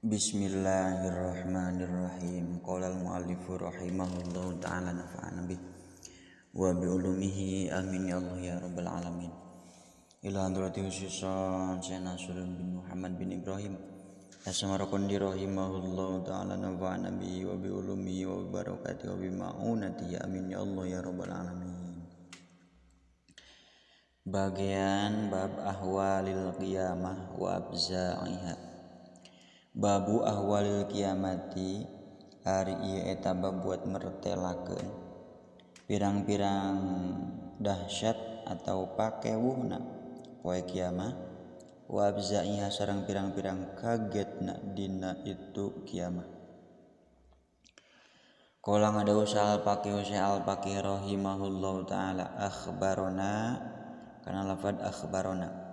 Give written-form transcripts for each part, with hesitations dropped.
Bismillahirrahmanirrahim. Qala al-muallifu rahimahullahu ta'ala nafa'ana bih wa bi ulumihi amin ya Allah ya rabbal alamin. Ila hadrati khususan Syekh Nasrul bin Muhammad bin Ibrahim Asmaraqandi rahimahullahu ta'ala nafa'ana bihi wa bi ulumihi wa bi barakatihi wa bi ma'unatihi amin ya Allah ya rabbal alamin. Bagian bab ahwalil qiyamah wa abza'iha. Babu ahwalil kiamati ari ieu eta bab buat mertelakeun pirang-pirang dahsyat atau pakewuhna poe kiamah wa abzaiha sareng pirang-pirang kagetna dina itu kiamah. Qala ngadawuh sal faqih al faqih rahimahullahu taala akhbarona kana lafad akhbarona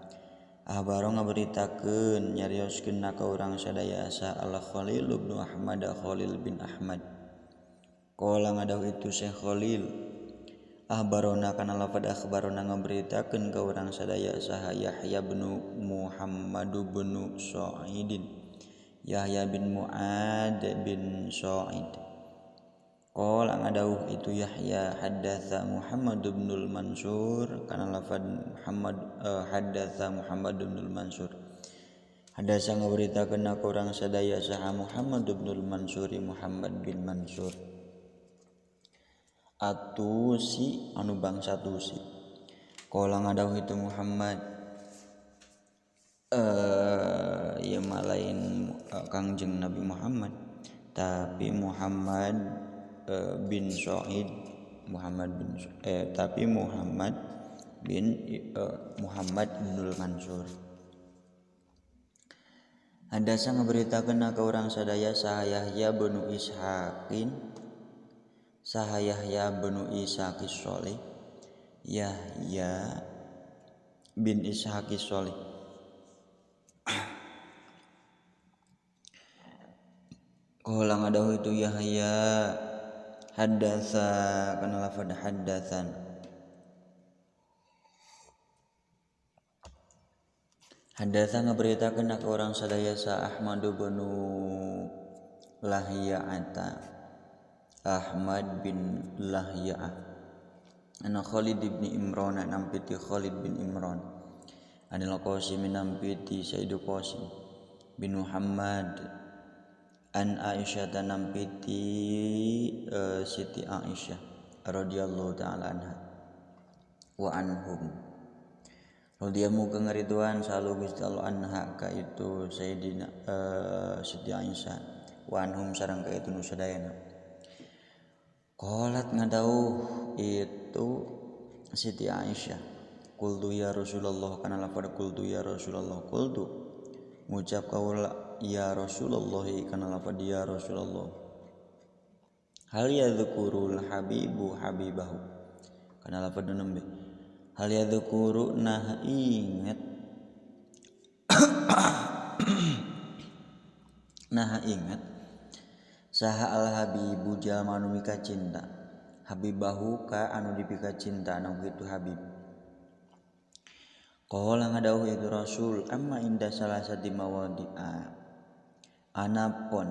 ahbaro ngaberitakeun nyarioskeun ka urang sadaya asa Al Khalil bin Ahmad Khalil bin Ahmad. Qala ngadawuh itu Syekh Khalil ahbarona kana lafad akhbarona ngaberitakeun ka urang sadaya saha Yahya bin Muhammad bin Sa'idin Yahya bin Mu'ad bin Sa'id. Qala ngadawuh itu Yahya haddatsa Muhammad bin Mansur kana lafad Muhammad haddatsa Muhammad bin Mansur haddatsa ngaberitakeun ka urang sadaya saha Muhammad bin Mansur Muhammad bin Mansur Atusi anu bangsa Tusi. Qala ngadawuh itu Muhammad ieu mah lain Kangjeng Nabi Muhammad tapi Muhammad bin Sa'id Muhammad bin tapi Muhammad bin Muhammad bin Mansur. Hadasa ngaberitakeun ka urang sadaya saha Yahya bin Ishaqin saha Yahya bin Ishaqis Sholih Yahya bin Ishaqis Sholih. Qala ngadawuh itu Yahya haddatsa kana lafad haddatsan haddatsa ngaberitakeun ka urang sadaya sa Ahmad bin Lahya'ata Ahmad bin Lahya'ah ana Khalid bin Imran nampiti Khalid bin Imran anil Qasim nampiti Sayyid Qasim bin Muhammad an Aisyah nampiti Siti Aisyah radhiyallahu ta'ala anha wa anhum radhiyallahu muga ngariduan salu Gusti Allah anha ka itu Sayyidina Siti Aisyah wa anhum sareng ka itu nu sadayana. Qalat ngadauh itu Siti Aisyah qultu ya Rasulullah kana lafad qultu ya Rasulullah qultu ngucap kaula ya Rasulullah kana lafad ya Rasulullah hal yadhkurul habibu habibahu kana lafad nembe hal yadhkuru nah inget nah inget saha al habibu jalma anu mika cinta habibahu ka anu dipika cinta anu kitu habib. Qala ngadawuh itu Rasul amma inda salasati mawadi'a anapun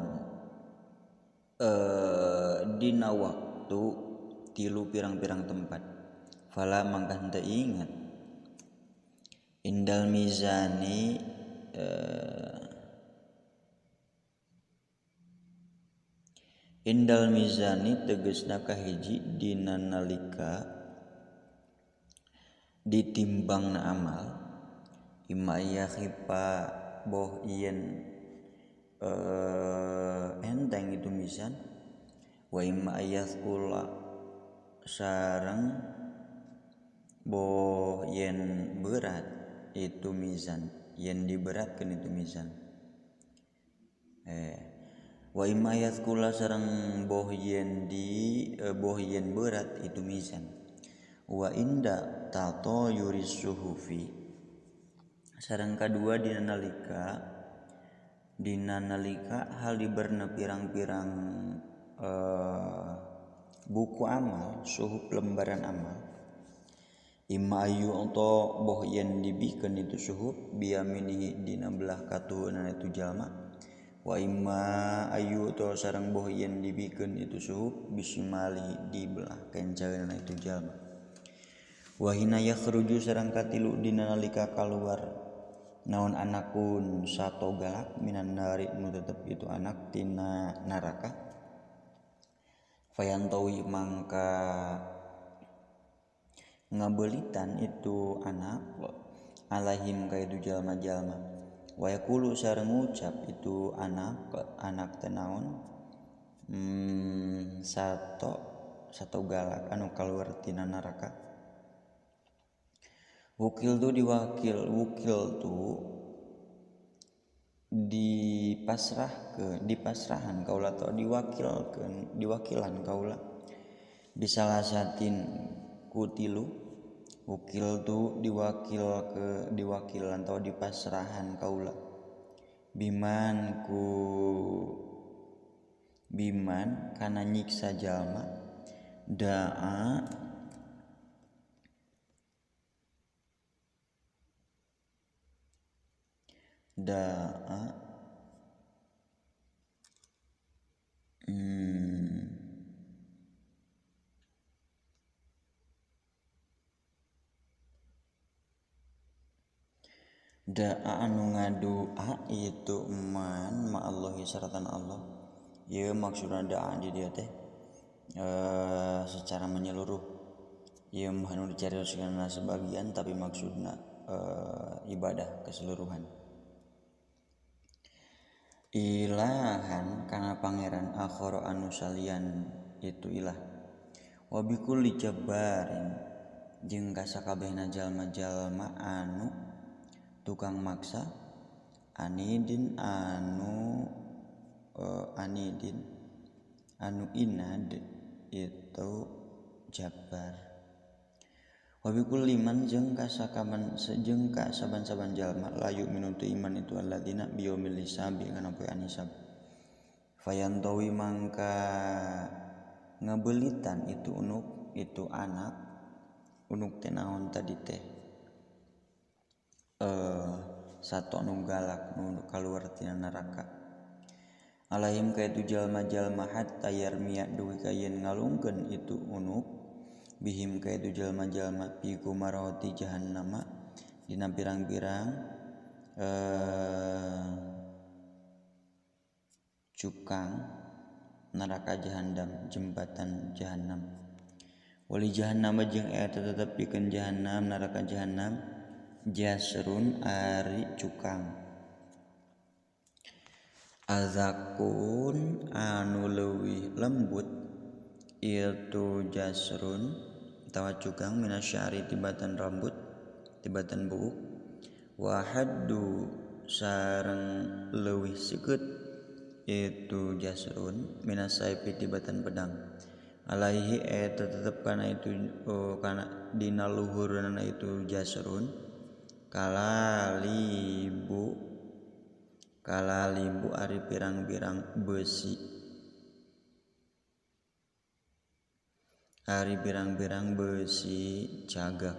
dina waktu tilu pirang-pirang tempat fala mangka henteu ingat indal mizani indal mizani tegesna kahiji dina nalika ditimbangna amal imma yakhifa boh yen enteng itu mizan wa imma ayathqula sareng boh yen berat itu mizan yen diberatkeun itu mizan wa imma ayathqula sareng boh yen di boh yen berat itu mizan wa inda tatayuris suhufi sareng kadua dina nalika hal diberna pirang-pirang buku amal suhuf lembaran amal imma ayu atau boh yen dibikeun itu suhuf biyaminihi dina belah katuhunna itu jalma Wa imma ayu to sareng boh yen dibikeun itu suhuf bisimali di belah kencaeuna itu jalma. Wa hina yakhruju sareng katilu dina nalika kaluar naon anakun sato galak minan nari nu tetep itu anak tina neraka. Fayantawi mangka ngabelitan itu anak alaihim ka itu jalma-jalma. Wa yaqulu sareng ngucap itu anak anak teh naon sato galak anu kaluar tina neraka. Wukil tu diwakil, wukil tu dipasrahkeun, dipasrahan kaula atau diwakilkeun, diwakilan kaula bisalasatin kutilu. Wukil tu diwakil ke diwakilan atau dipasrahan kaula biman ku biman kana nyiksa jalma daa daa daa anu ngadua itu man ma'allahi saratan Allah. Ieu maksudna daa di dieu teh secara menyeluruh. Ieu mah anu dicarioskeun sebagian tapi maksudna ibadah keseluruhan. Ilahan kana pangeran akhara anu salian itu ilah. Wa bikulli jabbarin jeung kasakabehna jalma-jalma anu tukang maksa anidin anu anidin anu inad itu jabbar. Wa bikulli man jeung kasakaban jeung ka saban-saban jalma layu minutu iman itu alladzina biyaumil hisabi kana poe hisab. Fayantawi mangka ngebelitan itu unuk itu anak unuk teh naon tadi teh sato nu galak nu kaluar tina neraka. Alaihim ka itu jalma-jalma hatta yarmiya dugi ka yen ngalungkeun itu unuk bihim ka itu jalma-jalma fi kumaroti jahannama dina pirang-pirang cukang neraka jahannam, jembatan jahannam. Wali jahannama jeung eta tetep pikeun jahannam neraka jahannam jasrun ari cukang. Azakun anu leuwih lembut itu jasrun tawa cukang minasyari tibatan rambut tibatan buuk. Wahaddu sareng leuwih sikeut itu jasrun minasaifi tibatan pedang. Alaihi eta tetep kana itu kana dina luhurna itu jasrun kalalibu ari pirang-pirang besi ari pirang-pirang besi cagak.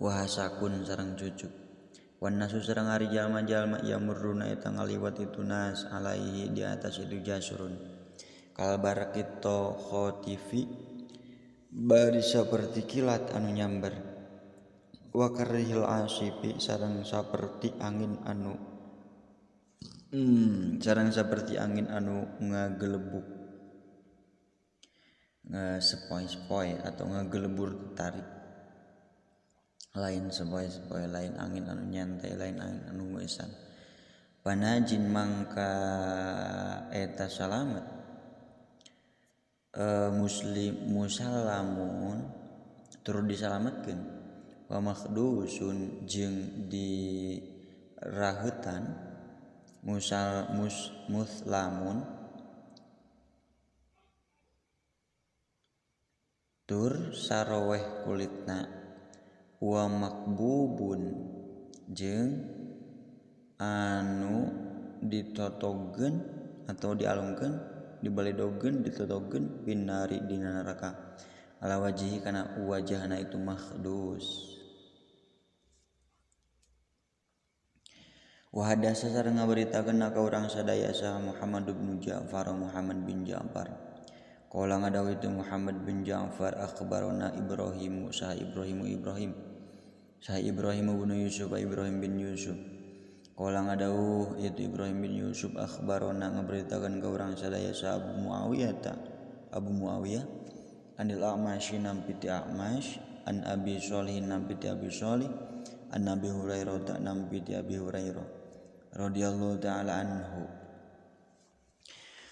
Wahasakun sareng cucu wan nasu sareng ari jalma-jalma yamurruna eta ngaliwat itu nas alaihi di atas itu jasrun kalbarakito khotifi bari saperti kilat anu nyamber. Wa karihil asifi sareng saperti angin anu sareng saperti angin anu ngagelebuk ngasepoi-sepoi atau ngagelebur tarik. Lain sepoi-sepoi, lain angin anu nyantai, lain angin anu ngeusan. Panajin mangka eta salamet muslim musallamun tur disalametkeun wa makhdusun jeung di rahutan musal mus muslamun tur saroweh kulitna wa makbubun jeung anu ditotogeun atau dialungkeun dibaledogeun ditotogeun binari dina neraka ala wajihi kana wajahna itu makhdus. Wa hadasa sareng ngaberitakeun ka urang sadaya saha Muhammad bin Ja'far Muhammad bin Ja'far. Qala ngadawuh itu Muhammad bin Ja'far akhbarona Ibrahim saha Ibrahim Ibrahim saha Ibrahim bin Yusuf Ibrahim bin Yusuf. Qala ngadawuh itu Ibrahim bin Yusuf akhbarona ngaberitakeun ka urang sadaya saha Abu Muawiyah ta Abu Muawiyah anil A'masy nampi ti A'masy an Abi Shalih nampi ti Abi Shalih an Abi Hurairah ta nampi ti Abi Hurairah radhiyallahu ta'ala anhu.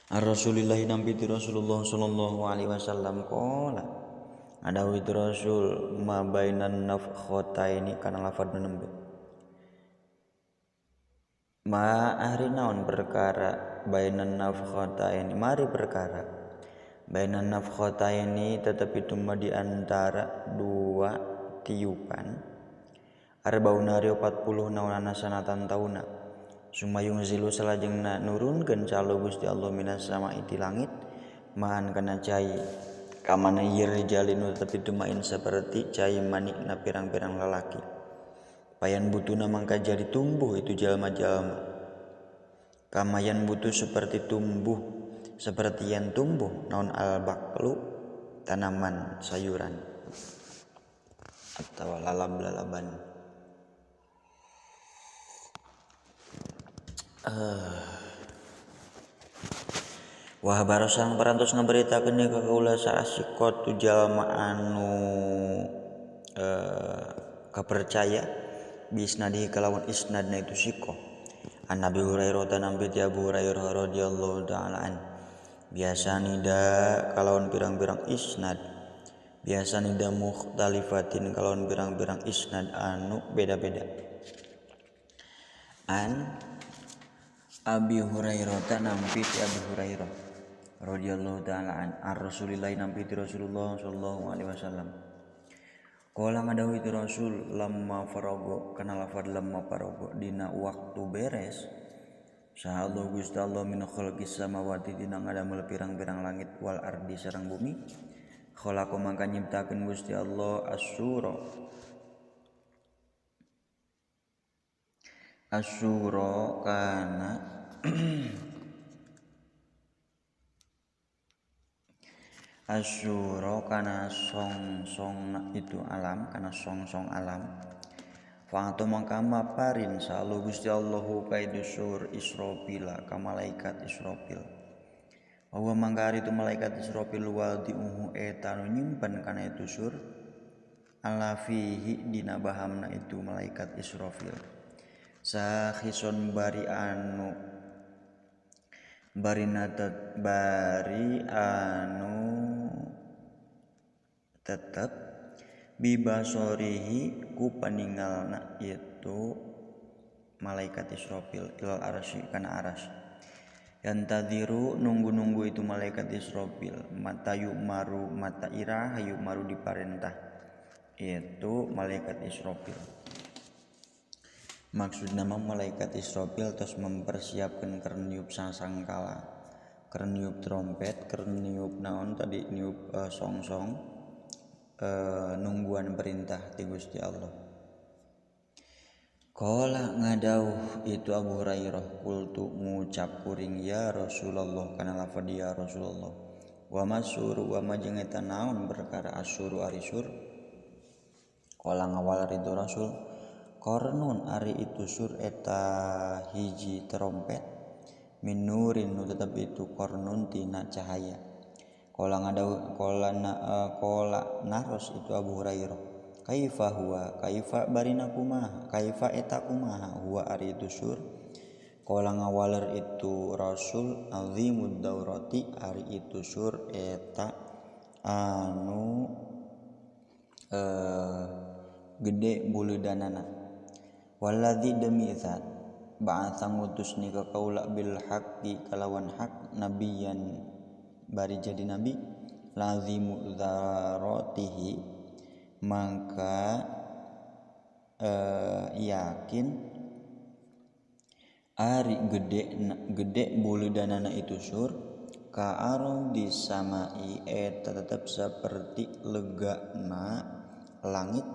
Ar Rasulillah nampi ti Rasulullah sallallahu alaihi wasallam qala adawuh itu Rasul ma bainan nafkhataini kana lafadz nembe ma ahri naon perkara bainan nafkhataini mari perkara bainan nafkhataini tetep itu ma di antara dua tiupan arbauna ari 40 naonana sanatan tauna sumayung zilu salajengna nurunkeun calo Gusti Allah minas sama'i ti langit maan kana cai kamana yirjalinu tetep itu main seperti cai manikna pirang-pirang lalaki payan butuna mangka jadi tumbuh itu jalma-jalma kamayan butuh seperti tumbuh seperti yang tumbuh naon al-baklu tanaman sayuran atau lalab-lalaban. Wah barosang parantos ngaberitakeun ka kaula saasikotu jalma anu kapercaya bisnadihi kalawan isnadna itu siko an Nabi Hurairah tanampi ti Abu Hurairah radhiyallahu ta'ala an biasa nida kalawan pirang-pirang isnad biasa nida mukhtalifatin kalawan pirang-pirang isnad anu beda-beda an Abi Hurairah nampi ti Abi Hurairah radhiyallahu ta'ala an ar Rasulillah nampi ti Rasulullah sallallahu alaihi wasallam. Qala ngadawuh itu Rasul lamma farago kana lafad lamma farago dina waktu beres saha Allah Gusti Allah min khalqis samawati dina ngadamel pirang-pirang langit wal ardi sareng bumi khalaqa mangka nyiptakeun Gusti Allah asyura asyura kana asyura kana song-song itu alam kana song-song alam fa'atu mangka maparin salu Gusti Allahu kaidu sur Israfil ka malaikat Israfil wa mangka ari itu malaikat Israfil wadi'uhu eta nu nyimpen kana itu sur ala fihi dina bahamna itu malaikat Israfil sakhison bari anu bari natat bari anu tetep bibasorihi ku paningalna itu malaikat Israfil ilal arsy kana aras yantadiru nunggu-nunggu itu malaikat Israfil mata yu'maru mata irah yu'maru diparentah itu malaikat Israfil. Maksudna mah malaikat Israfil terus mempersiapkan keur niup sasangkala, keur niup trompet, keur niup naon tadi niup song-song nungguan perintah ti Gusti Allah. Qala ngadauh itu Abu Hurairah qultu ngucap kuring ya Rasulullah kana lafadz ya Rasulullah wa masuru wa ma jeung eta naon perkara asyuru ari sur. Qala ngawalar itu Rasul kornun ari itu sur eta hiji trompet minurin nu tetep itu kornun tina cahaya. Qala ngadau qala qala naros itu Abu Hurairah kaifa huwa kaifa barina kumaha kaifa eta kumaha huwa ari itu sur. Qala ngawaler itu Rasul azimud daurati ari itu sur eta anu gede buludanana waladzi demi zat ba'atsa ngutus ni ka kaula bil haqqi kalawan hak nabiyan bari jadi nabi lazimu dzaratihi maka yakin ari gede gede buludanana itu sur ka ardi samai eta tetep seperti legana langit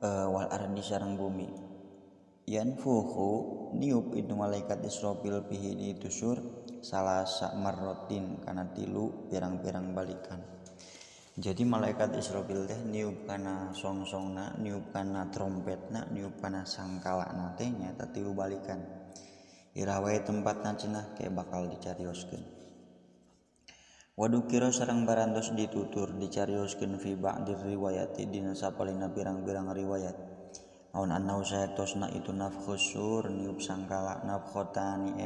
wal ardi sareng bumi yanfuhu niup itu malaikat Israfil pihi itu sur salasa marrotin kana tilu pirang-pirang balikan. Jadi malaikat Israfil teh niup kana songsongna, niup kana trompetna, niup kana sangkalana teh nyaeta tilu balikan. Iraha wae tempatna cenah ke bakal dicarioskeun. Wadukira sareng barantos ditutur dicarioskeun fi ba'dir riwayati dina sapalina pirang-pirang riwayat. Aun annahu sayatosna itu nafkhusur niup sangkala nafkhotani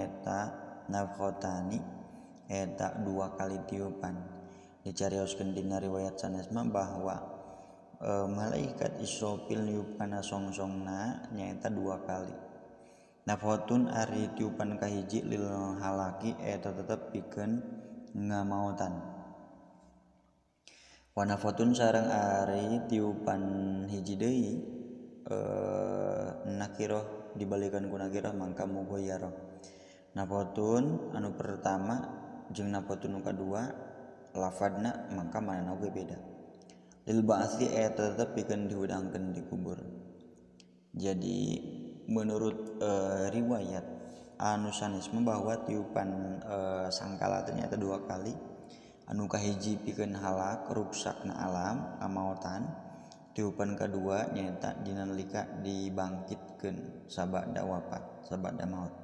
eta dua kali tiupan. Dicarioskeun dina riwayat sanes mah bahwa malaikat Israfil niup kana songsongna nyaeta dua kali. Nafkhotun ari tiupan kahiji lil halaki eta tetep pikeun ngamautan. Wa nafatun sareng ari tiupan hiji deui nakiroh dibalikan ku nakiroh mangka mughayyarah. Nafatun anu pertama jeung nafatun nu kadua lafadna mangka manana oge beda. Lil ba'tsi eta tetep pikeun dihudangkeun di kubur. Jadi menurut riwayat anu sanes bahwa tiupan sangkala ternyata dua kali, anu kahiji pikeun halak ruksakna alam amautan, tiupan kadua nyaeta dina nalika dibangkitkeun sabada wafat sabada maut.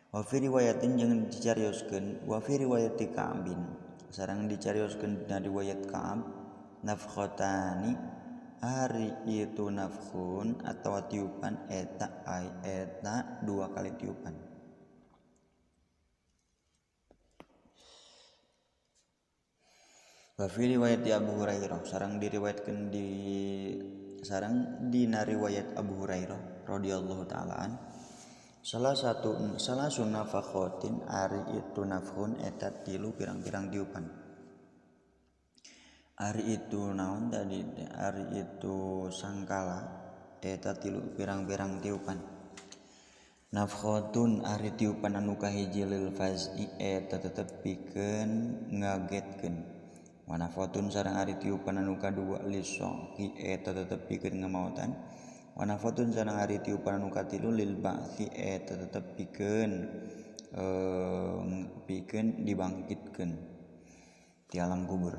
Wa fi riwayatin jeung dicarioskeun wa fi riwayati Ka'bin sareng dicarioskeun dina riwayat Ka'ab nafkhatani ari itu nafkhun atau tiupan eta eta dua kali tiupan. Wa fi riwayat Abu Hurairah sareng diriwayatkeun di sareng dina riwayat Abu Hurairah radhiyallahu taala an salah satu salah sunafakhotin ari itu nafkhun eta tilu pirang-pirang tiupan. Ari itu naon tadi ari itu sangkala eta tilu pirang-pirang tiupan. Nafkhotun ari tiupan anu kahiji lil faz'i eta tetep pikeun ngagetkeun. Wa nafkhotun sareng ari tiupan anu kadua lisaqi eta tetep pikeun ngamautan. Wa nafkhotun sareng ari tiupan anu katilu lil ba'tsi eta tetep pikeun pikeun dibangkitkeun di alam kubur.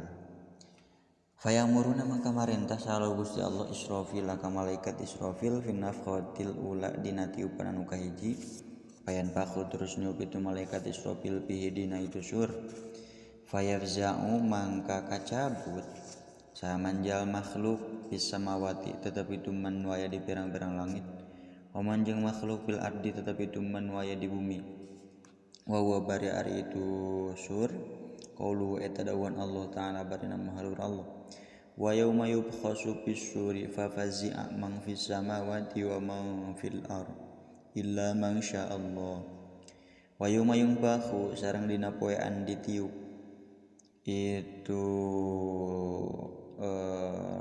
Fayamuruna maka marentah saha Gusti Allah Israfil ka malaikat Israfil fi nafkhatil ula dina tiupan anu kahiji. Payan paku terus niup itu malaikat Israfil pihi dina itu sur. Fayafza'u mangka kacabut samanjal makhluk fis samawati tetapi tuman waya di pirang-pirang langit. Waman jeung makhluk fil ardi tetapi tuman waya di bumi. Wa huwa bari ari itu sur qaulu eta dawuhan Allah taala barina mahalur Allah. Wa yauma yubkhasu fis-suri fa fazi'a man fis samawati wa man fil ard illa man syaa Allah. Wa yauma yunfakhu sareng dina poean ditiup itu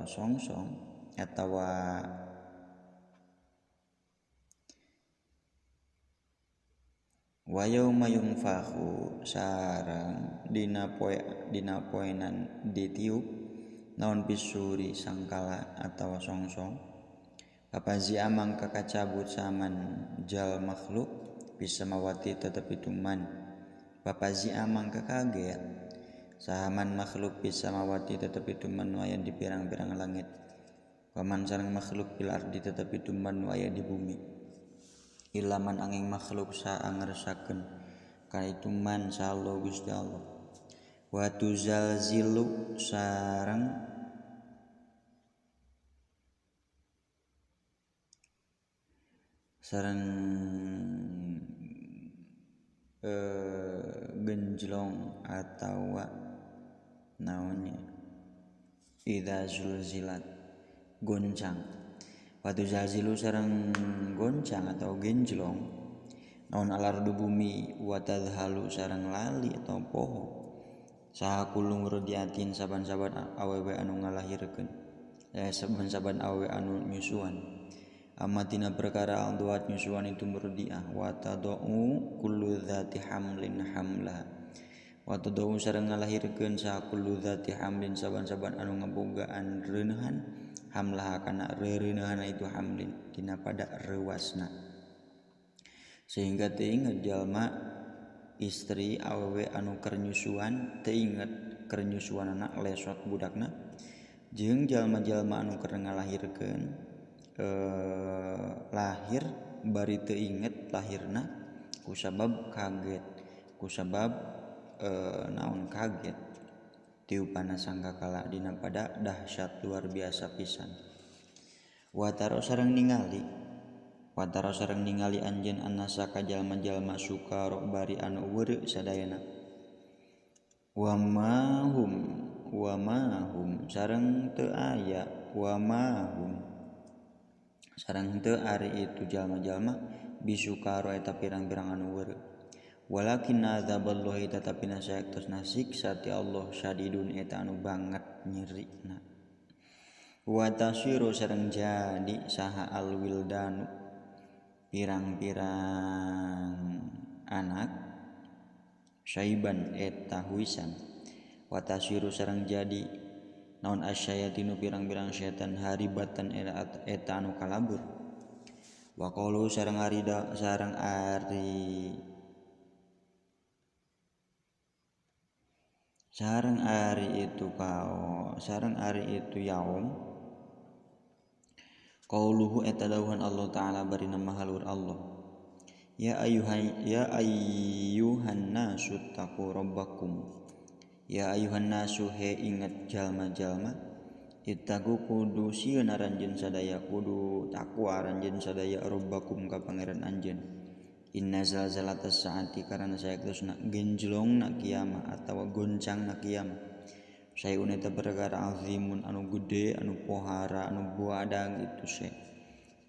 songsong atawa wa yauma yunfakhu sareng dina poe dina poenan ditiup naon pisuri sangkala atawa songsong. Papazi amang kakacabut saman jal makhluk bisa mawati tetep itu man. Papazi amang kakaget saman makhluk bisa mawati tetep itu man waya di pirang-pirang langit. Waman sareng makhluk fil ardi tetep itu man waya di bumi. Ilaman angin makhluk saangersakeun ka itu man sallallahu Gusti Allah. Wa tuzalzilu sareng sareng genjlong atawa naonnya idza zulzilat goncang. Wa tuzalzilu sareng goncang atau genjlong naon alardu bumi wa tadhalu sareng lali atau poho saha kullu murdiatin saban-saban awewe anu ngalahirkeun saban-saban awewe anu nyusuan amatina perkara anduat nyusuan itu murdiah wa tadau kullu dzati hamlin hamla wa tadau sareng ngalahirkeun saha kullu dzati hamlin saban-saban anu ngabogaan reuneuhan hamlah kana reuneuhan itu hamlin dina pada reuasna. Sehingga teu inget jalma istri awewe anu keur nyusuan teu inget keur nyusuanana lesot budakna jeung jalma-jalma anu keur ngalahirkeun lahir bari teu inget lahirna kusabab kaget kusabab naon kaget tiupana sangkakala dina pada dahsyat luar biasa pisan. Wataro sareng ningali anjeun annasa ka jalma-jalma sukaro bari anu weureu sadayana. Wa mahum sareng teu aya wa mahum sareng teu ari itu jalma-jalma bisukaro eta pirang-pirang anu weureu. Walakin azaballahi tatapina saektosna siksa ti Allah syadidun eta anu banget nyerina. Wa tasiru sareng jadi saha alwildanu pirang-pirang anak syaiban eta huisan. Wa tasiru sareng jadi naon asyayatinu pirang-pirang setan haribatan eta anu kalabur. Wa qalu sareng ari sareng ari itu kao sareng ari itu yaum qauluhu eta dawuhan Allah taala bari nama halur Allah ya ayyuhan nasu taqu rabbakum ya ayyuhan nasu he inget jalma-jalma ittaqu kudu sieun aranjeun sadaya kudu takwa aranjeun sadaya rabbakum ka pangeran anjeun. Inna zalzalatas saati karana saektosna genjlongna kiamah atawa goncangna kiamah sayun eta perkara azimun anu gede anu pohara anu buadang itu se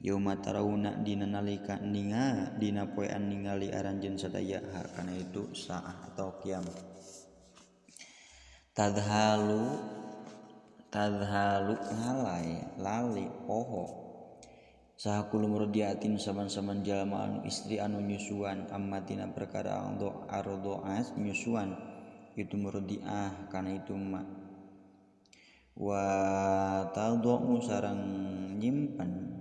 yauma tarawuna dina nalika ninga dina poean ningali aranjeun sadaya kana itu saah atau kiamah. Tadhalu ngalai lali poho saha kullu murdiatin saban-saban jalma anu istri anu nyusuan ammatina perkara ardoas nyusuan itu murdiah kana itu ma wa tadau sareng nyimpen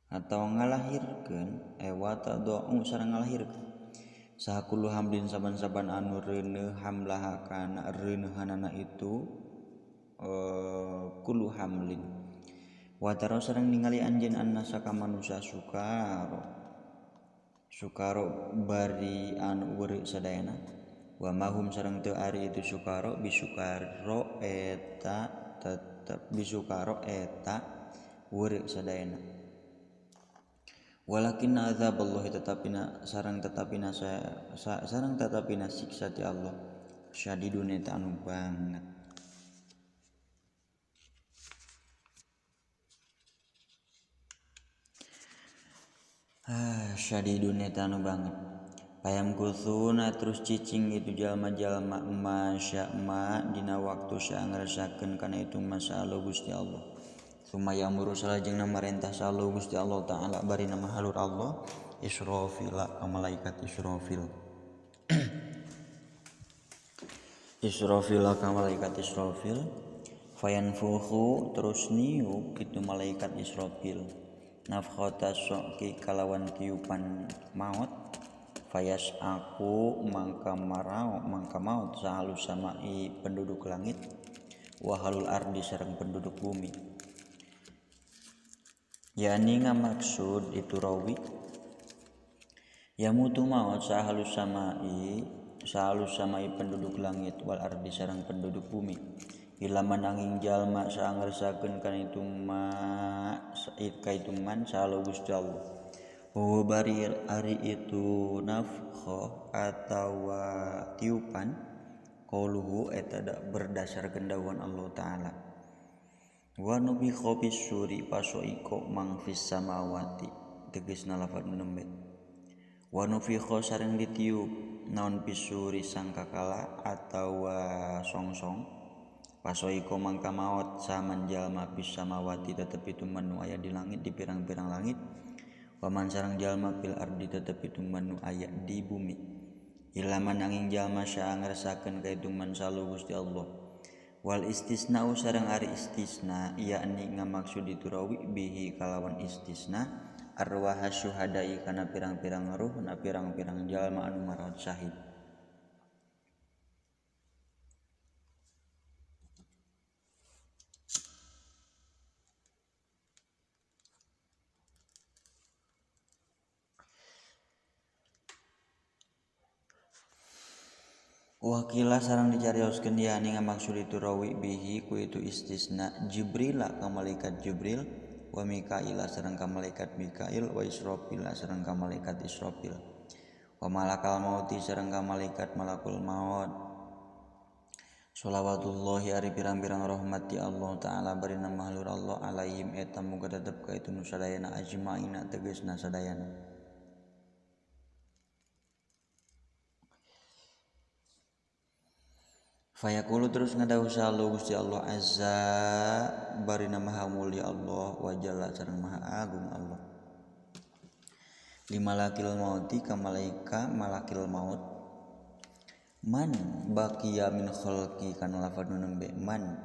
atau ngalahirkeun wa tadau sareng ngalahirkeun saha kullu hamlin saban-saban anu reuneuh hamlaha kana reuneuhanana itu kullu hamlin. Wataro sareng ningali anjeun annasa ka manusia sukaro bari anu weureu sadayana wa mahum sareng teu ari itu sukaro bisukaro eta tetep bisukaro eta weureu sadayana. Walakin azaballahi tetapina sareng tetapina sareng tetapina siksa ti Allah syadidun eta anu banget. Syadidun eta anu banget. Payam kusuna terus cicing itu jalma-jalma masya ma dina waktu saangresakeun kana itu masalah Gusti Allah. Sumaya muru salajengna marentah salu Gusti Allah taala bari nama halur Allah Israfil ka malaikat Israfil. Israfil ka malaikat Israfil fayanfukhu terus niup itu malaikat Israfil nafkhata soki kalawan tiupan maut fayas aku mangka marau mangka maut sahalus samai penduduk langit wahalul ardi sareng penduduk bumi. Yani ngamaksud itu rawi yamutu maut sahalus samai penduduk langit wal ardi sareng penduduk bumi ila mananging jalma saangresakeun kana itu ma ka itu man salu Gusti Allah. Wa bari ari itu nafkha atawa tiupan qauluhu eta berdasarkeun dawuhan Allah taala wa nufikha fis suri pasoiko mang fis samawati tegasna lafaz nembe wa nufikha sareng ditiup naon fisuri sangkakala atawa songsong pasoiko mangka maot saman jalma fis samawati tetep itu manu aya di langit di pirang-pirang langit waman sareng jalma fil ardi tetep itu manu aya di bumi ilaman angin jalma saangresakeun ka itu man salu Gusti Allah. Wal istisna sareng ari istisna yakni ngamaksud itu rawi bihi kalawan istisna arwah syuhadai kana pirang-pirang ruh na pirang-pirang jalma anu maraot syahid. Wakila sareng dicarioskeun yani ngamaksud itu rawi bihi ku itu istisna Jibril ka malaikat Jibril wa Mikaila sareng ka malaikat Mikail wa Israfil sareng ka malaikat Israfil wa malakal mauti sareng ka malaikat malakul maut. Sholawatullahi ari pirang-pirang rahmat ti Allah taala barina mahlur Allah alaihim eta muga tetep ka itu nu sadayana ajmaina tegasna sadayana. Fayaqulu terus ngadawuh salu Gusti Allah azza barina maha mulia Allah wa jalla sareng maha agung Allah. Limalakil mauti ka malaika malakil maut man baqiya min khalqi kana lafadz nu nembe man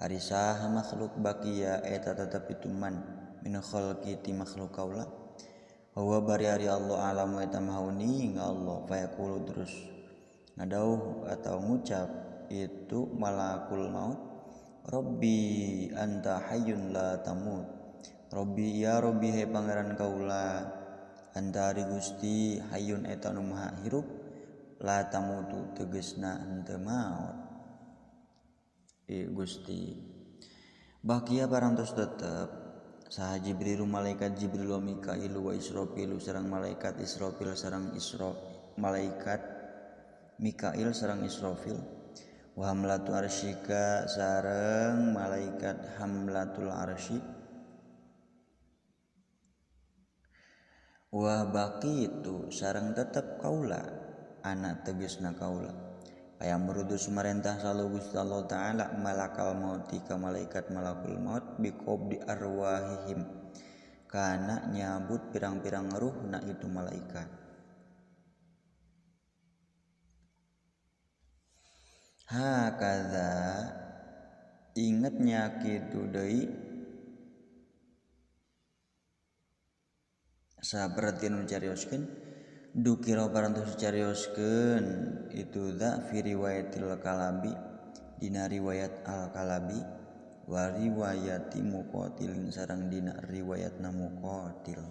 ari saha makhluk baqiya eta tetep itu man min khalqi ti makhluk kaula wa bari ari Allah alamu eta maha uning Allah. Fayaqulu terus ngadawuh atau ngucap itu malakul maut Rabbi anta hayyun la tamut. Rabbi ya Rabbi he pangeran kaula anta ari Gusti hayyun eta nu maha hirup la tamutu tegasna henteu maot Gusti. Bakia parantos tetep saha Jibril malaikat Jibril wa Mikail wa Israfil sareng malaikat Israfil sareng Isra malaikat Mikail sareng Israfil wa hamlatu arsyika sareng malaikat hamlatul arsy wa baqitu sareng tetep kaula anak tegasna kaula. Aya merudu sumarentah salu Gusti Allah taala malakal mauti ka malaikat malakul maut biqabdi arwahihim kana nyabut pirang-pirang ruhna itu malaikat. Hakadza ingetnya kitu deui saperti nu carioskeun dukira parantos carioskeun itu dza fi riwayatil Kalabi dina riwayat al Kalabi wa riwayati Muqatilin sareng dina riwayatna Muqatil.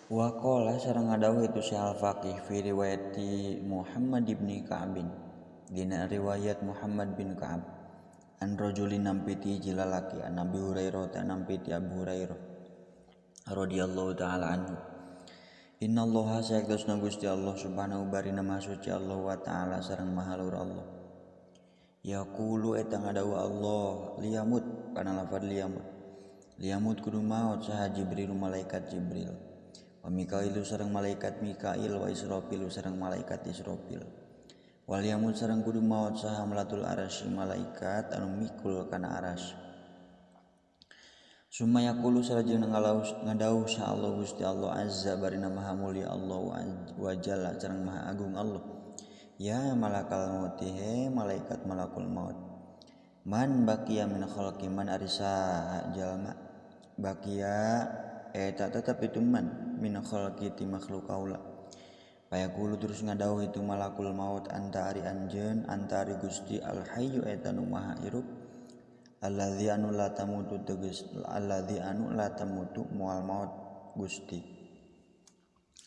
Wa qala sareng ngadawuh itu Syekh Al-Faqih fi riwayati Muhammad ibn Ka'bin dina riwayat Muhammad bin Ka'ab an rajulin nampi ti lalaki an Abi Hurairah ta nampi ti Abu Hurairah radhiyallahu taala anhu. Innallaha saektosna Gusti Allah subhanahu barina maha suci Allah wa taala sareng maha luhur Allah. Yaqulu eta ngadawuh Allah liyamut kana lafaz liyamut liyamut kudu maot saha Jibril malaikat Jibril wa Mikailu sareng malaikat Mikail wa Israfil sareng malaikat Israfil wal yamut sareng kudu maot saha hamlatul arsy malaikat anu mikul kana aras. Summa yaqulu sarajeng ngadawuh sa Allah Gusti Allah azza barina maha mulia Allah wa jalla sareng maha agung Allah ya malakal mauti he malaikat malakul maut man baqiya min khalqi man ari saha jalma baqiya eta tetep itu man min khalqi ti makhluk kaula. Payaqulu terus ngadawuh itu malakul maut anta ari anjeun anta ari Gusti al hayyu eta nu maha hirup alladzi anu la tamutu tegas alladzi anu la tamutu moal maut Gusti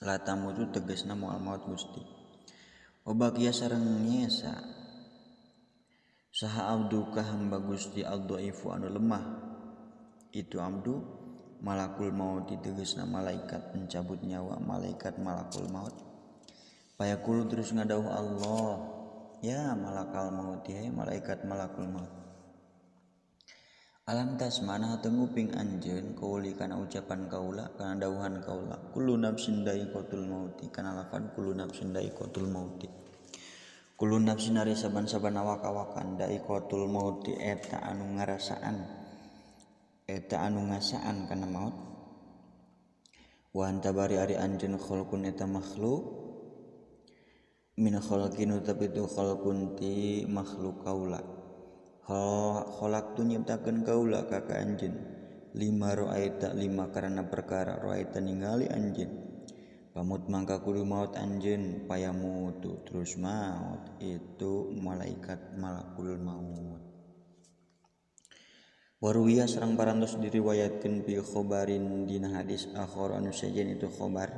la tamutu tegasna moal maut Gusti. Wa baqiya sareng nyesa saha abduka hamba Gusti ad-dhaifu anu lemah itu abdu malakul maut ditegasna malaikat pencabut nyawa malaikat malakul maut. Payaqulu terus ngadawuh Allah ya malakal maut he malaikat malakul maut alam tasmana teu nguping anjeun kauli kana ucapan kaula kana dawuhan kaula kullu nafsin daiqatul mauti kana lafad kullu nafsin daiqatul mauti kullu nafsin ari saban-saban awak-awakan daiqatul mauti eta anu ngarasaan eta anu ngasaan kana maut wa anta bari ari anjeun khalqun eta makhluk min khalqin tapi itu khalqun ti makhluk kaula. Khalaqtu nyiptakeun kaula ka ka anjeun lima ra'aita lima karena perkara ra'aita ningali anjeun pamut mangka kudu maut anjeun payamutu terus maut itu malaikat malakul maut. Waruwiya sareng parantos diriwayatkeun bi khobarin dina hadis akhar anu sejen itu khobar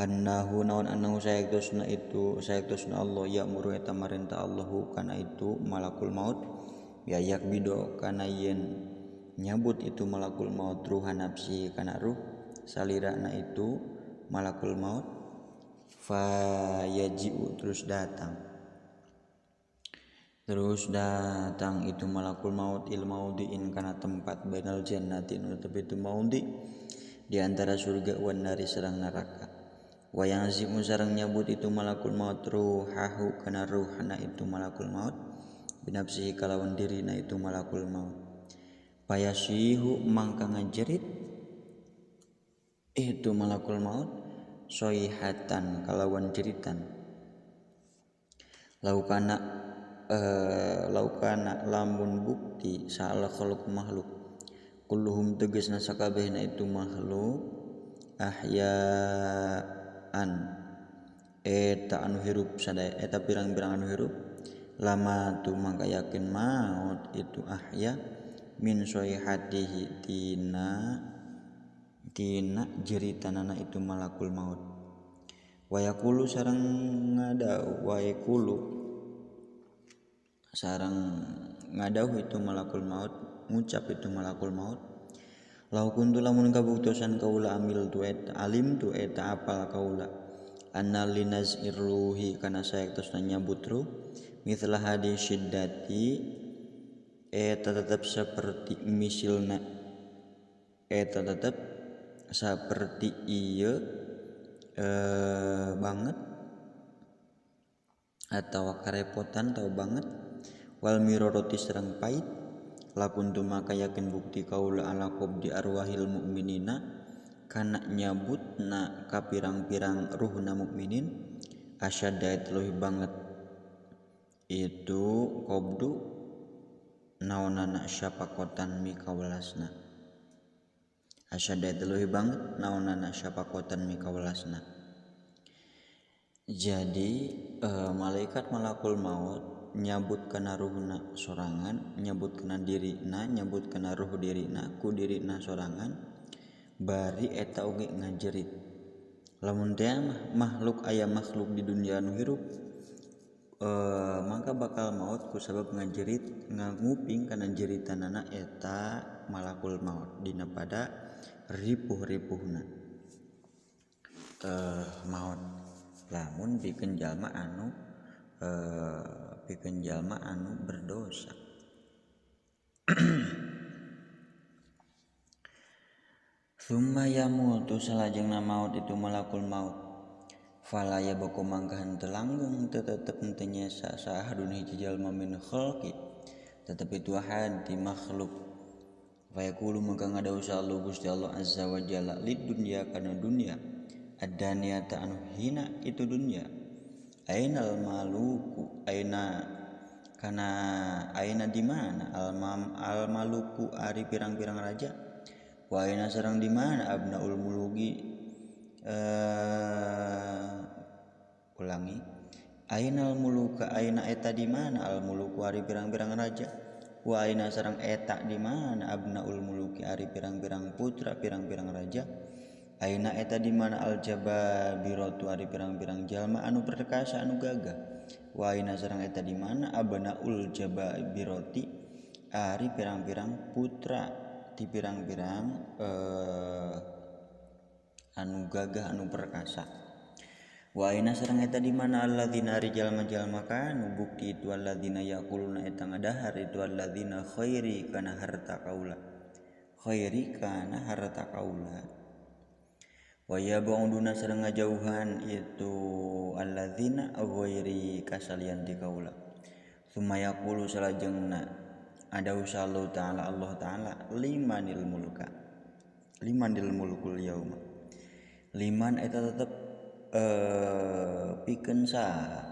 annahu naon annahu sayektosna itu sayektosna Allah ya'muru eta marentah Allahu kana itu malakul maut ya yakbido kana yen nyabut itu malakul maut ruha nafsi kana ruh salirana itu malakul maut fa yaji'u terus datang itu malakul maut il maudiin kana tempat bainal jannati nu tepi itu maudi di antara surga wan nari sareng neraka. Wayang zimu sareng nyabut itu malakul maut ruhahu kana ruhna itu malakul maut binafsihi kalawan dirina itu malakul maut. Payasihu mangka ngajerit itu malakul maut soihatan kalawan jeritan laukana laukana lamun bukti salah khalq makhluk kulluhum tegasna sakabehna itu makhluk ahyaan eta anu hirup sadaya eta pirang-pirang anu hirup lama tu mangka yakin maut itu ahya min soihatihi tina tina jeritanana itu malakul maut. Wayakulu sareng ngadau wayakulu sareng ngadauh itu malakul maut ngucap itu malakul maut lau kuntu lamun kabuktosan kaula amil tu eta alim tu eta apal kaula anna linazir ruhi kana sayektosna nyabut ruh mithla hadi syiddati eta tetep seperti misilna eta tetep seperti ieu banget atau karepotan tau banget wal miroroti sareng pait lakuntu maka yakin bukti kaula ala qabdi arwahil mukminina kana nyabutna ka pirang-pirang ruhna mukminin asyadda leuwih banget itu qabdu naonana syafakotan mikawelasna asyadda leuwih banget naonana syafakotan mikawelasna. Jadi malaikat malakul maut nyabut kana ruhna sorangan, nyabut kana dirina, nyabut kana ruh dirina ku dirina sorangan bari eta oge ngajerit. Lamun teh makhluk aya makhluk di dunia anu hirup mangka bakal maut ku sabab ngajerit nguping kana jeritanana eta malakul maut dina pada ripuh-ripuhna maut. Lamun pikeun jalma anu berdosa. Summa yamutu salajengna maut itu malakul maut fala yabqa mangka henteu langgeng teu tetep henteu nyesa saahadun hiji jalma min khalqi tetep itu ahad di makhluk. Fa yaqulu mangka ngadawuh Allah Gusti Allah azza wa jalla lid dunya kana dunya ad-daniyata anu hina itu dunya ainal maluku aina kana aina di mana al maluku ari pirang-pirang raja wa aina sareng di mana abnaul muluki ulangi ainal muluka aina eta di mana al muluku ari pirang-pirang raja wa aina sareng eta di mana abnaul muluki ari pirang-pirang putra pirang-pirang raja aina eta di mana al jababiratu ari pirang-pirang jalma anu perkasa anu gagah wa aina sareng eta di mana abnaul jababirati ari pirang-pirang putra di pirang-pirang anu gagah anu perkasa wa aina sareng eta di mana alladzina ari jalma-jalma kanu bukti itu alladzina yaquluna eta ngadahar itu alladzina khairi kana harta kaula khairi kana harta kaula wa yab'uduna sareng ngajauhan itu alladzina ghairi kasalian ti kaula summa yaqulu salajengna ada usallu ta'ala Allah ta'ala limanil mulka limanil mulkul yauma liman eta tetep pikeun saha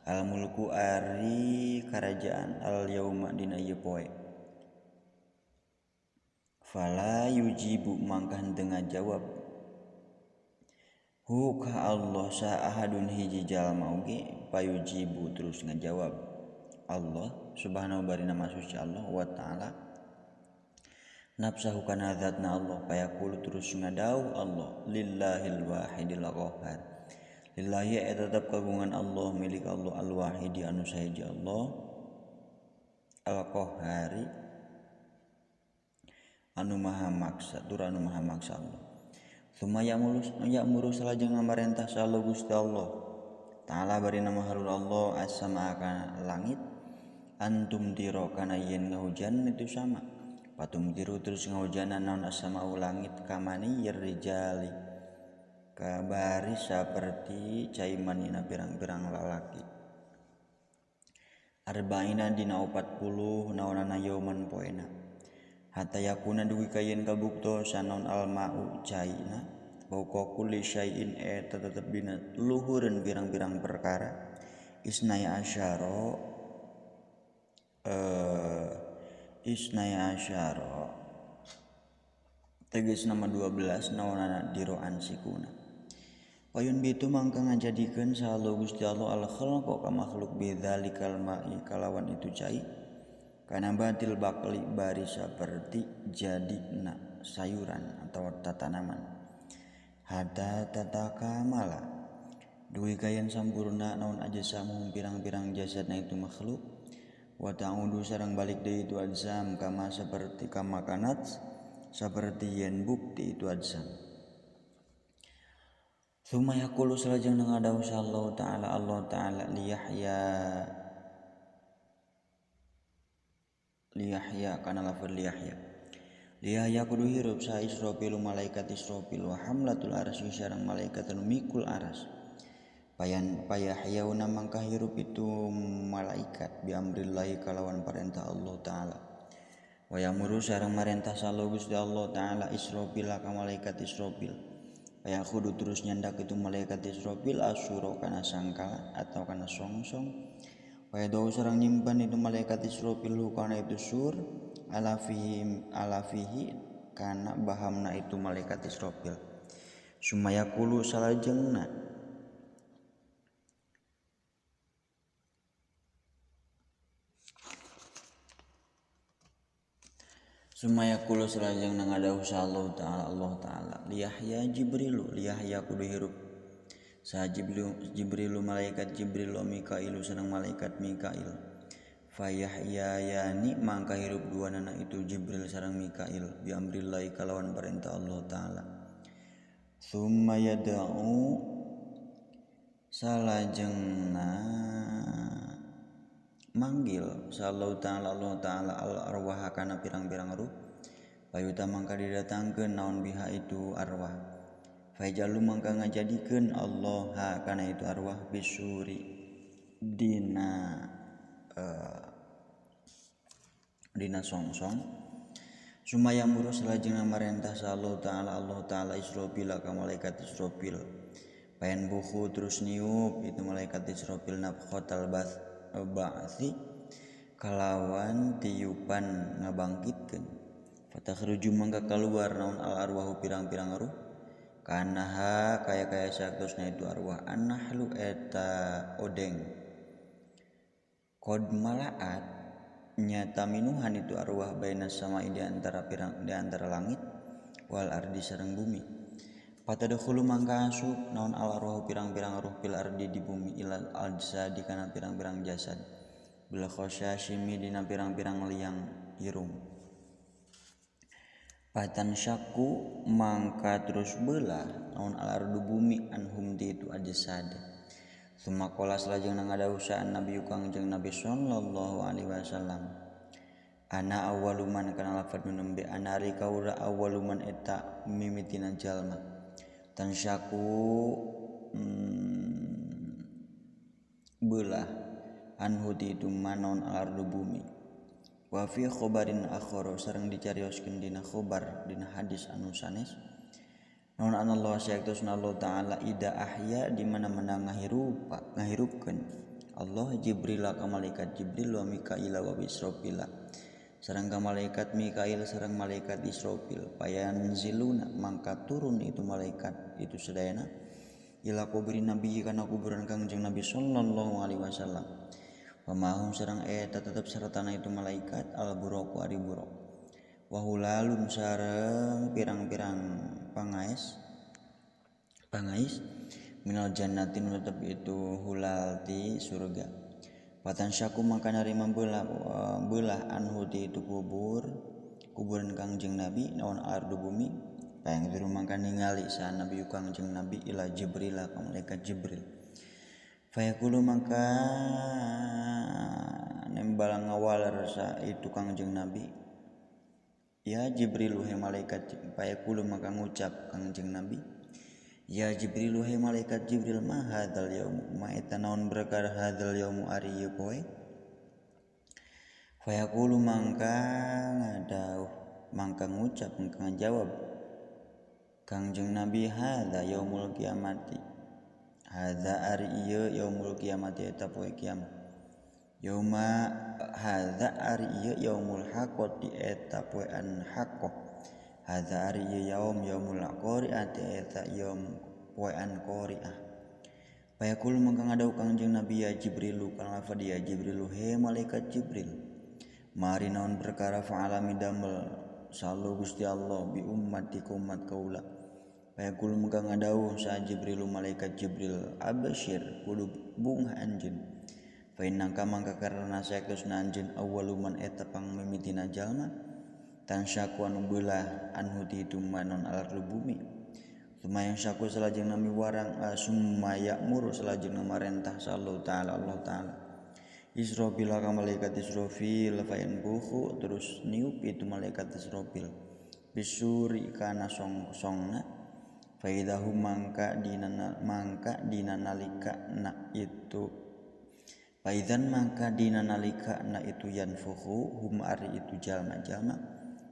Al mulku ari karajaan al yauma dina ieu poe. Fala yujibu mangka henteu ngajawab hu ka Allah sa ahadun hiji jalma oge payujibu terus ngajawab Allah subhanahu barina masuci Allah wa ta'ala nafsahu kana zatna Allah payaqulu terus ngadauh Allah lillahil wahidil qahhar. Lillahi eta tetep kagungan Allah milik Allah al-wahidi anu sahiji Allah al-qahhari anu maha maksa tur anu maha maksa Allah. Suma ya'muru salajeng ngamarentah sallallahu Gusti Allah Ta'ala barina mahalul Allah as-sama kana langit antum tiro kana yen ngahujan itu sama patum tiru terus ngahujanan naon as-sama langit kamani rijali kabari saperti cai manina pirang-pirang lalaki arba'ina dina 40 naonana yauman poena hatta yakuna dugi kayen kabuktosan naon alma'u caina fauqa kulli syai'in eta tetep dina luhureun pirang-pirang perkara isnai asyara tegas nama 12 naonana diroan sikuna. Payun bitu mangka ngajadikeun saha Gusti Allah al khalqa ka makhluk bidzalikal ma'i kalawan itu cai kana batil bakli bari saperti jadina sayuran atau tatanaman hatta tatakamala duwi kayan sampurna naon ajsamuhum pirang-pirang jasadna itu makhluk wa ta'udu sareng balik deui itu ajsam kama saperti kama kanat saperti yen bukti itu ajsam. Tsumma yaqulu salajeng ngadawuh Allah ta'ala Allah ta'ala liyahya kana lafaz liyahya liyahya kudu hirup sa Israfil malaikat Israfil wa hamlatul arsy sareng malaikat anu mikul aras payan payahyauna mangka hirup itu malaikat bi amrillahi kalawan perintah Allah ta'ala wa yamuru sareng marentah sallallahu Gusti Allah ta'ala Israfil ka malaikat Israfil payakudu terus nyandak itu malaikat Israfil asuro kana sangkala atau kana songsong wa sareng nyimpan itu malaikat Israfil kana itu sur alafihi kana bahamna itu malaikat Israfil sumayaqulu salajengna sumayaqulu salajengna ngadawuh Allah ta'ala Allah ta'ala liyahya Jibrilu liyahya kudu hirup sa Jibrilu malaikat Jibril wa Mikailu sareng malaikat Mikail fayahya yani mangka hirup dua nana itu Jibril sareng Mikail bi amrillahi kalawan perintah Allah ta'ala summa yad'u salajengna manggil sallallahu ta'ala Allah ta'ala al arwah kana pirang-pirang ruh payuta mangka didatangkeun naon biha itu arwah fajalu mangka ngajadikeun Allah ha kana itu arwah bisuri dina dina songsong sumaya muru salajengna marentah sallallahu ta'ala Allah ta'ala Israfil ka malaikat Israfil payan buku terus niup itu malaikat Israfil nafkhatal ba'si kalawan tiupan ngabangkitkeun fatakhruju mangka kaluar naon al arwahu pirang-pirang ruh kanaha kaya-kaya saktosna itu arwah annahlu eta odeng qad malaat nyata minuhan itu arwah baina sama di antara pirang di antara langit wal ardi sareng bumi patadkhulu mangka asup naon al arwahu pirang-pirang ruh fil ardi di bumi ilal ajsadi kana pirang-pirang jasad bil khasyashimi dina pirang-pirang liang irung patan syaku mangka terus belah naon al ardu bumi anhum di itu ajsad summa qala salajengna ngadawuh Nabi Kangjeng Nabi sallallahu alaihi wasallam ana awwaluman kana lafad nembe ana ari kaula awwaluman eta mimitina jalma tansyaku belah anhu ti itu manon alardu bumi wa fi khobarin akhara sareng dicarioskeun dina khobar dina hadis anu sanes naon anallah saektosna Allah ta'ala ida ahya di mana-mana ngahirupkeun Allah Jibril ka malaikat Jibril wa Mikail wa Israfil sareng ka malaikat Mikail sareng malaikat Israfil payanziluna mangka turun itu malaikat itu sadayana ila kubri nabi kana kuburan Kangjeng Nabi sallallahu alaihi wasallam wa mahum sareng eta tetep sartana itu malaikat al buraq ari buraq wa hulalun sareng pirang-pirang pangais minal jannatin tetep itu hulal ti surga. Patan syaku maka narima belah anhu ti itu kuburan Kangjeng Nabi naon ardu bumi payang biru mangka ningali sa Nabi Kangjeng Nabi ila Jibril ka malaikat Jibril. Fayaqulu mangka nembal ngawaler sa itu Kangjeng Nabi ya Jibril he malaikat fayaqulu mangka ngucap Kangjeng Nabi ya Jibril he malaikat Jibril ma hadzal yaum ma eta naon perkara hadzal yaumu ari ieu poe. Fayaqulu mangka ngadauh mangka ngucap mangka ngajawab Kangjeng Nabi hadza yaumul kiamati hadza ari ieu yaumul kiamati eta poe kiamat yauma hadza ari ieu yaumul haqqati eta poe an haqqah hadza ari ieu yaum yaumul qari'ati eta yaum poe an qari'ah. Fayaqulu mangka ngadauh Kangjeng Nabi ya Jibrilu kana lafad ya Jibrilu he malaikat Jibril mari naon perkara fa'ala midamel sallu Gusti Allah bi ummati umat kaula. Fayaqulu mangka ngadauh sa Jibrilu malaikat Jibril absyir kudu bungah anjeun fa innaka mangka karena saektosna anjeun awwaluman eta pangmimitina jalma tansyaku anu beulah anhu ti itu manon alardu bumi sumayang syaku salajengna miwarang sumaya muru salajengna marentah sallallahu taala Allah taala Israfil ka malaikat Israfil fayanbukhu terus niup itu malaikat Israfil bisuri kana song-songna faidahu mangka dina nalika na itu faidan mangka dina nalika na itu yanfukhu hum ari itu jalma-jalma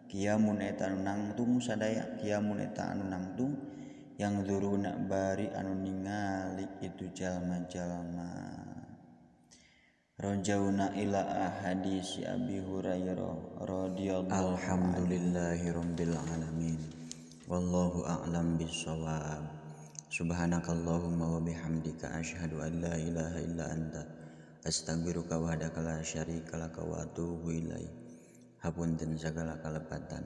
kiamun eta anu nangtung sadaya kiamun eta anu nangtung yang zuruna bari anu ningali itu jalma-jalma. Rojauna ila ahadisi Abi Hurairah radhiyallahu anhu. Alhamdulillahirabbil alamin. Wallahu a'lam bissawab. Subhanakallahumma wa bihamdika asyhadu an la ilaha illa anta astaghfiruka wahdaka la syarika laka wa atubu ilaik. Hapunten sagala kalepatan.